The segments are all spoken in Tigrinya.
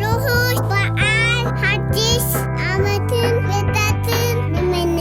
ርሑስ በዓል ሓድሽ ዓመትን ልደትን ንምነ።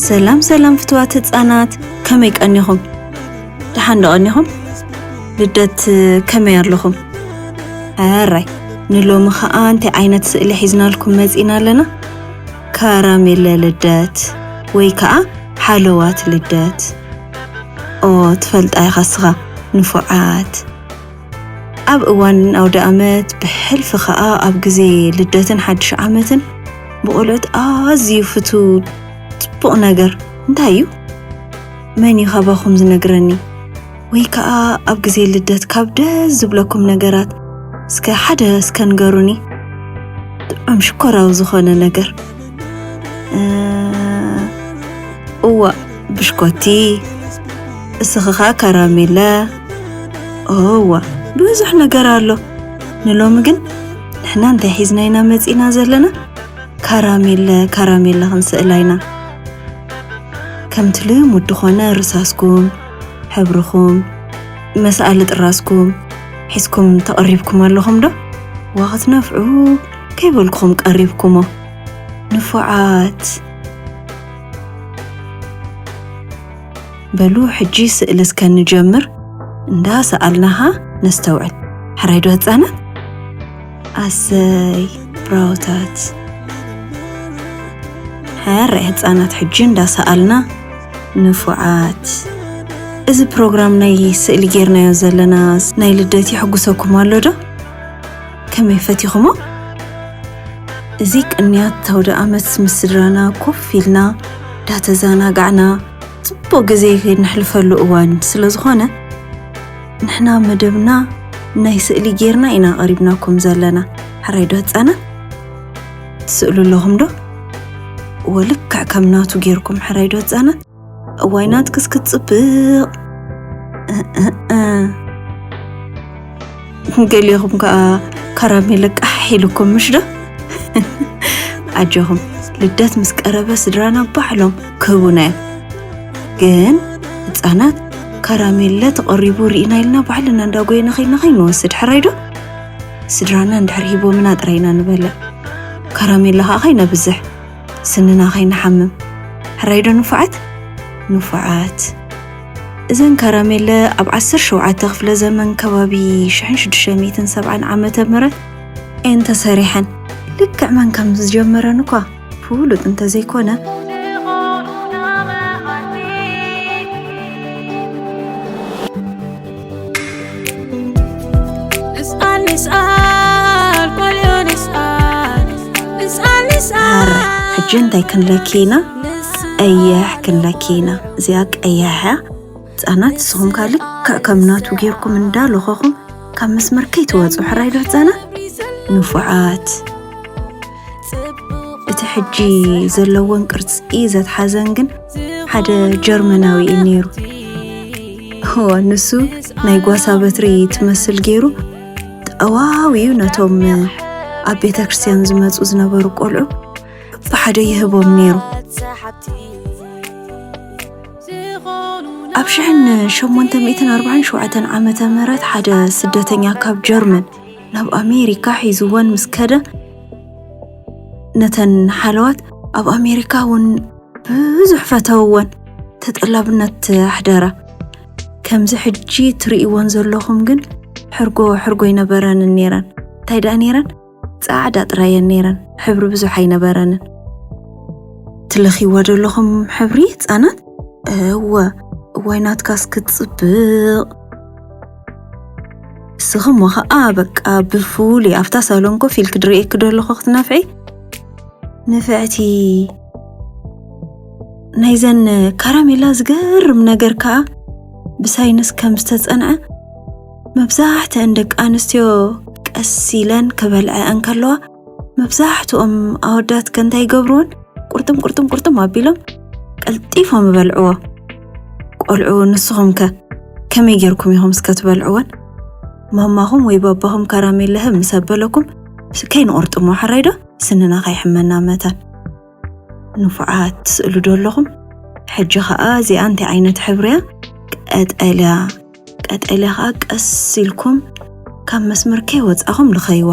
ሰላም ሰላም ፍትዋት ህፃናት፣ ከመይ ቀኒኹም? ደሓን ዶ ቀኒኹም? ልደት ከመይ ኣለኹም? ሕራይ፣ ንሎሚ ኸኣ እንታይ ዓይነት ስእሊ ሒዝናልኩም መጺና ኣለና? ካራሜለ ልደት ወይ ከኣ ሓለዋት ልደት። ኦ፣ ትፈልጣ ኢኻ እስኻ፣ ንፉዓት። ኣብ እዋን ኣውደ ኣመት፣ ብሕልፊ ኸኣ ኣብ ግዜ ልደትን ሓድሽ ዓመትን ብቖልዑት ኣዝዩ ፍቱው ጽቡቕ ነገር እንታይ እዩ? መን እዩ ካባኹም ዝነግረኒ? ወይ ከኣ ኣብ ግዜ ልደት ካብ ደስ ዝብለኩም ነገራት እስከ ሓደ እስከ ንገሩኒ። ጥዑም ሽኮራዊ ዝኾነ ነገር። እ፣ እዋ፣ ብሽኮቲ። እስኺ ኸኣ ካራሜለ። እዋ፣ ብዙሕ ነገር ኣሎ። ንሎሚ ግን ንሕና እንታይ ሒዝና ኢና መጺና ዘለና? ካራሜለ፣ ካራሜለ ክንስእላ ኢና። ከምቲ ልሙድ ዝኾነ ርሳስኩም፣ ሕብርኹም፣ መስኣሊ ጥራዝኩም ሒዝኩም ተቐሪብኩም ኣለኹም ዶ? ዋ ክትነፍዑ ከይበልኩኹም ቀሪብኩሞ። ንፉዓት። በሉ፣ ሕጂ ስእሊ እስከ ንጀምር። እንዳሰኣልናኻ ነስተውዕል። ሕራይ ዶ ህጻናት? ኣሰይ፣ ብራውታት። ሕራይ ህጻናት፣ ሕጂ እንዳሰኣልና ንፉዓት። እዚ ፕሮግራም ናይ ስእሊ ጌርናዮ ዘለና ናይ ልደት የሕጉሰኩም ኣሎ ዶ? ከመይ ፈቲኹሞ? እዚ ቅንያት ኣውደ ኣመት ምስ ስድራና ኮፍ ኢልና እንዳተዘናጋዕና ጽቡቕ ግዜ ነሕልፈሉ እዋን ስለ ዝኾነ፣ ንሕና መደብና ናይ ስእሊ ጌርና ኢና ቀሪብናኩም ዘለና። ሕራይ ዶ ህጻናት? ትስእሉ ኣለኹም ዶ? እወ፣ ልክዕ ከም ናቱ ጌርኩም። ሕራይ ዶ ህጻናት? እዋይ ናትክስ ክትጽብቕ። እ፣ እ፣ እ። ገሊኹም ከኣ ካራሜለ ቃሕ ኢሉኩም ምሽ ዶ? ኣጆኹም፣ ልደት ምስ ቀረበ ስድራና ባዕሎም ክህቡና እዮም። ግን ህጻናት ካራሜለ ተቐሪቡ ርኢና ኢልና ባዕልና እንዳጎየና ከይድና ከይንወስድ፣ ሕራይ ዶ? ስድራና እንድሕር ሂቦምና ጥራይ ኢና ንበልዕ። ካራሜለ ከኣ ከይነብዝሕ፣ ስንና ከይንሓምም። ሕራይ ዶ ንፉዓት? ንፉዓት። እዘን ካራሜለ ኣብ ዓሰርተ ሸውዓተ ክፍለ ዘመን ከባቢ ሽሕን ሽዱሽተ ሚእትን ሰብዓን ዓመተ ምህረት እየን ተሰሪሐን። ልክዕ መን ከም ዝጀመረን እኳ ፍሉጥ እንተዘይኮነ፣ ንስኣል፣ ንስኣል፣ ቆልዑ ንስኣል፣ ንስኣል፣ ንስኣል። ሕራይ፣ ሕጂ እንታይ ክንለኪ ኢና? ቀያሕ ክንለኪ ኢና። እዚኣ ቀያሕ እያ። ህጻናት፣ ንስኹም ከኣ ልክዕ ከም ናቱ ጌርኩም እንዳለኸኹም ካብ መስመር ከይትወጹ። ሕራይ ዶ ህጻናት? ንፉዓት። እቲ ሕጂ ዘለዎን ቅርጺ ዘትሓዘን ግን ሓደ ጀርመናዊ እዩ ነይሩ። እወ፣ ንሱ ናይ ጓሳ በትሪ ትመስል ገይሩ ጠዋዊኡ ነቶም ኣብ ቤተ ክርስቲያን ዝመጹ ዝነበሩ ቆልዑ ብሓደ ይህቦም ነይሩ። ኣብ ሽሕን ሸሞንተ ሚእትን ኣርባዓን ሸውዓተን ዓመተ ምህረት ሓደ ስደተኛ ካብ ጀርመን ናብ ኣሜሪካ ሒዝወን ምስ ከደ፣ ነተን ሓለዋት ኣብ ኣሜሪካ እውን ብዙሕ ፈተውወን፣ ተጠላብነት ኣሕደራ። ከምዚ ሕጂ ትርእይወን ዘለኹም ግን ሕርጎ ሕርጎ ኣይነበረንን ነይረን። እንታይ ደኣ ነይረን? ጻዕዳ ጥራይ እየን ነይረን። ሕብሪ ብዙሕ ኣይነበረንን። ትለኽይዎ ዘለኹም ሕብሪ ህጻናት? እወ፣ እዋይ ናትካስ ክትጽብቕ። እስኽሞ ኸኣ በቃ ብፍሉይ ኣብታ ሳሎን ኮፍ ኢልኪ ድርእየኪ ዶ ኣለኹ ክትነፍዒ? ንፍዕቲ። ናይዘን ካራሜላ ዝገርም ነገር ከኣ ብሳይንስ ከም ዝተጸንዐ፣ መብዛሕትአን ደቂ ኣንስትዮ ቀስ ኢለን ክበልዐ እንከለዋ፣ መብዛሕትኦም ኣወዳት ከ እንታይ ይገብርወን? ቁርጥም ቁርጥም ቁርጥም ኣቢሎም ቀልጢፎም ይበልዕዎ። ቆልዑ ንስኹም ከ ከመይ ጌርኩም ኢኹም እስከ ትበልዕወን? ማማኹም ወይ ባባኹም ካራሜለ ህብ ምስ ኣበለኩም፣ ስ-፣ ከይንቑርጥሞ ሓራይ ዶ? ስንና ከይሕመና መታን። ንፉዓት ትስእሉ ዶ ኣለኹም? ሕጂ ኸኣ እዚኣ እንታይ ዓይነት ሕብሪ እያ? ቀጠልያ። ቀጠልያ ኸኣ ቀስ ኢልኩም ካብ መስመር ከይወጻኹም ልኸይዋ።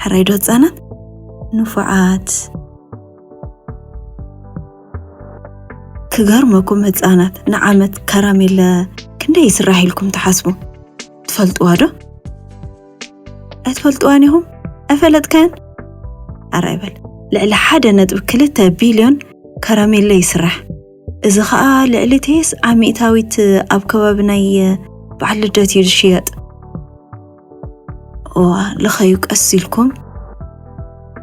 ሕራይ ዶ ህጻናት? ንፉዓት። ክገርመኩም ህጻናት፣ ንዓመት ካራሜለ ክንደይ ይስራሕ ኢልኩም ትሓስቡ? ትፈልጥዋ ዶ? ኣይትፈልጥዋን ኢኹም? ኣይፈለጥካን? ኣረ ኣይበል። ልዕሊ ሓደ ነጥቢ ክልተ ቢልዮን ካራሜለ ይስራሕ። እዚ ኸኣ ልዕሊ ተስዓ ሚእታዊት ኣብ ከባቢ ናይ በዓል ልደት እዩ ዝሽየጥ። እዋ፣ ልኸዩ ቀስ ኢልኩም።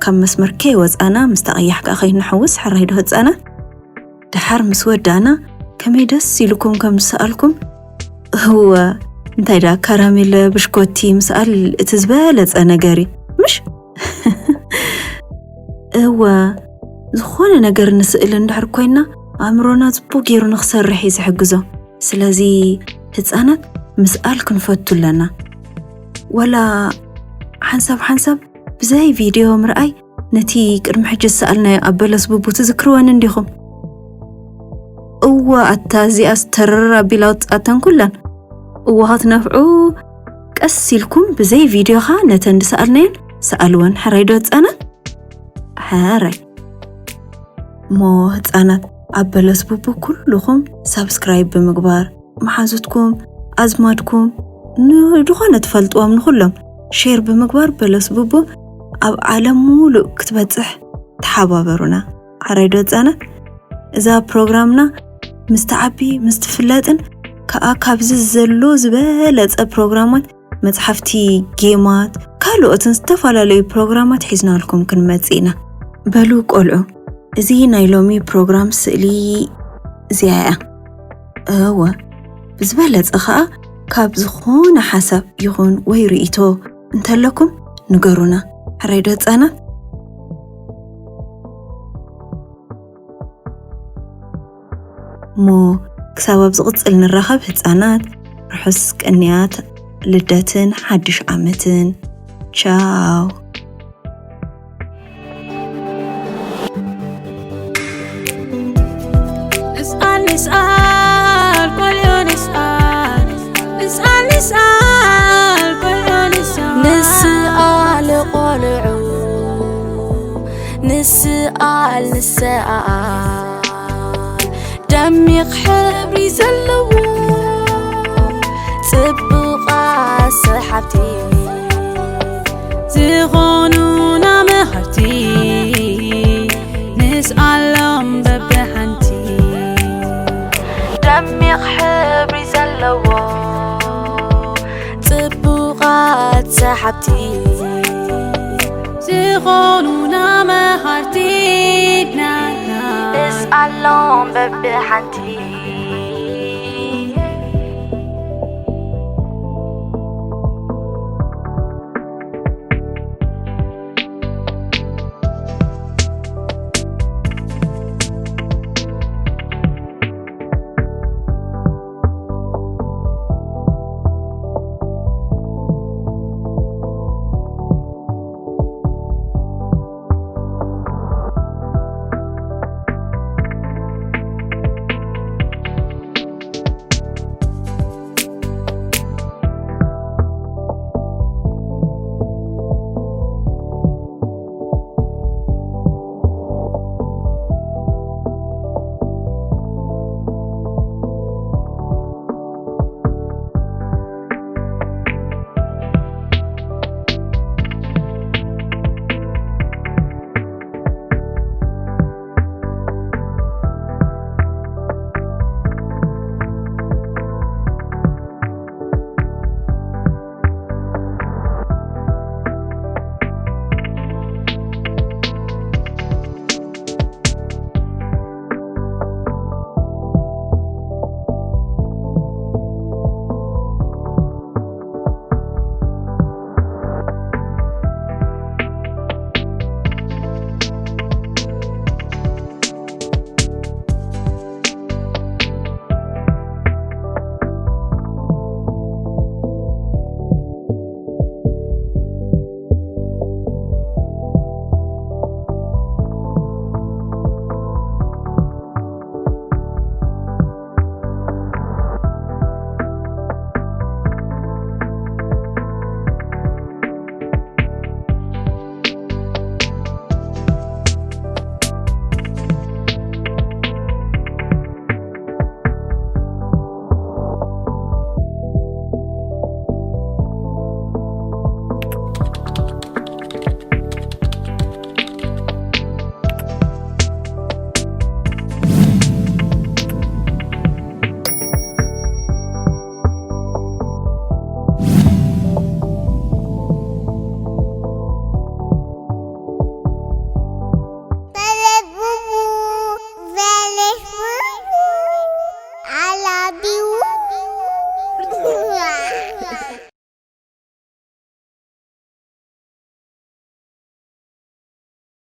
ካብ መስመር ከይወጻና፣ ምስታ ቀያሕ ከኣ ከይንሕውስ፣ ሕራይ ዶ ህጻናት? ደሓር ምስ ወዳእና፣ ከመይ ደስ ኢልኩም ከም ዝሰኣልኩም፣ እወ፣ እንታይ ደኣ ካራሜለ ብሽኮቲ ምስኣል እቲ ዝበለጸ ነገር እዩ፣ ምሽ? እወ፣ ዝኾነ ነገር ንስእል እንድሕር ኮይና፣ ኣእምሮና ጽቡቅ ገይሩ ንኽሰርሕ እዩ ዝሕግዞ። ስለዚ ህጻናት ምስኣል ክንፈቱ ኣለና። ወላ ሓንሳብ ሓንሳብ ብዘይ ቪድዮ ምርኣይ ነቲ ቅድሚ ሕጂ ዝሰኣልናዮ ኣብ በለስ ቡቡ ትዝክርወን እንዲኹም? እወ ኣታ እዚኣስ ተረር ኣቢላ ኣውጽኣተን ኩለን። እወ ክትነፍዑ ቀስ ኢልኩም ብዘይ ቪድዮኻ ነተን ዝሰኣልናየን ሰኣልወን። ሕራይ ዶ ህጻናት? ሕራይ። እሞ ህጻናት ኣብ በለስ ቡቡ ኩልኹም ሳብስክራይብ ብምግባር መሓዙትኩም፣ ኣዝማድኩም፣ ንድኾነ ትፈልጥዎም ንኹሎም ሼር ብምግባር በለስ ቡቡ ኣብ ዓለም ሙሉእ ክትበጽሕ ተሓባበሩና። ሕራይ ዶ ህጻናት? እዛ ፕሮግራምና ምስ ትዓቢ፣ ምስ ትፍለጥን ከኣ ካብዚ ዘሎ ዝበለጸ ፕሮግራማት፣ መጽሓፍቲ፣ ጌማት፣ ካልኦትን ዝተፈላለዩ ፕሮግራማት ሒዝናልኩም ክንመጽእ ኢና። በሉ ቆልዑ፣ እዚ ናይ ሎሚ ፕሮግራም ስእሊ እዚኣ እያ። እወ፣ ብዝበለጸ ኸኣ ካብ ዝኾነ ሓሳብ ይኹን ወይ ርእይቶ እንተለኩም ንገሩና። ሕራይ ዶ ህጻናት? እሞ ክሳብ ኣብ ዝቕጽል ንራኸብ ህጻናት፣ ርሑስ ቅንያት ልደትን ሓድሽ ዓመትን። ቻው። ንስኣል ንስኣል ቆልዑ ንስኣል ንስኣል ንስኣል ቆልዑ ንስኣል ንስኣል ቆልዑ ንስኣል ንስኣል ደሚቕ ሕብሪ ዘለዎ ጽቡቓት ሰሓብቲ ዝኾኑና መሃርቲ ንስኣሎም በብሓንቲ ደሚቕ ሕብሪ ዘለዎ ጽቡቓት ሰሓብቲ ዝኾኑና መሃርቲ ናትና ንስኣሎም በብሓንቲ